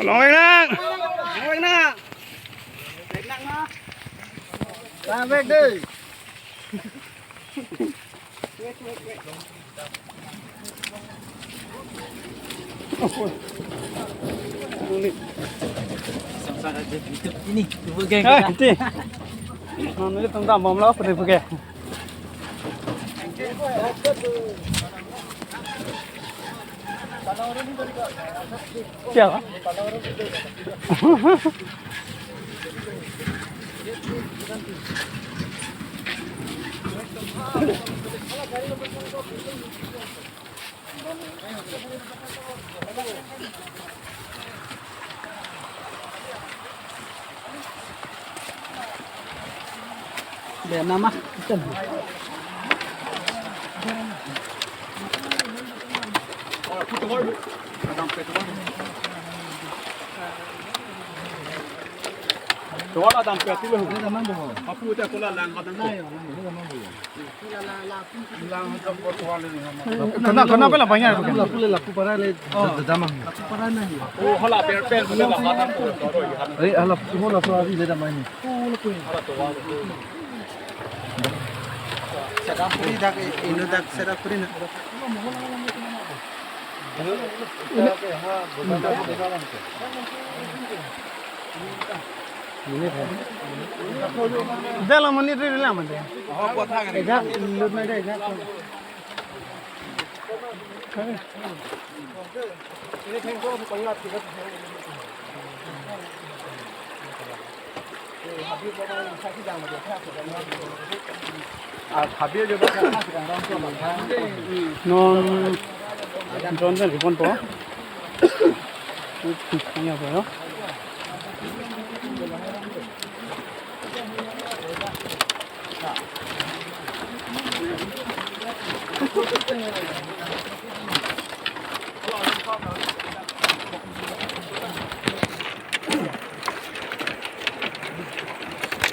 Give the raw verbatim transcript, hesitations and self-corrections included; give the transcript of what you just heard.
Longvek nang. Longvek nang. Longvek dei. Ini, coba geng. Eh, ini. Mami itu tentang bom lah, pergi pergi. Siapa? Dei, nama. Tovar adam pe ati lo. Apu te kola lang adam. Kona, kona pela banyak. Lapu le, lapu para le, damang. Oh, hala per per le ba. Ei, hala, hala so ari le damang. Sedap puri dak, inu dak sedap puri na. Dala monit ri ri la mande. Ejak lut na dei, ejak. Non drone pen ripon po. Anya po.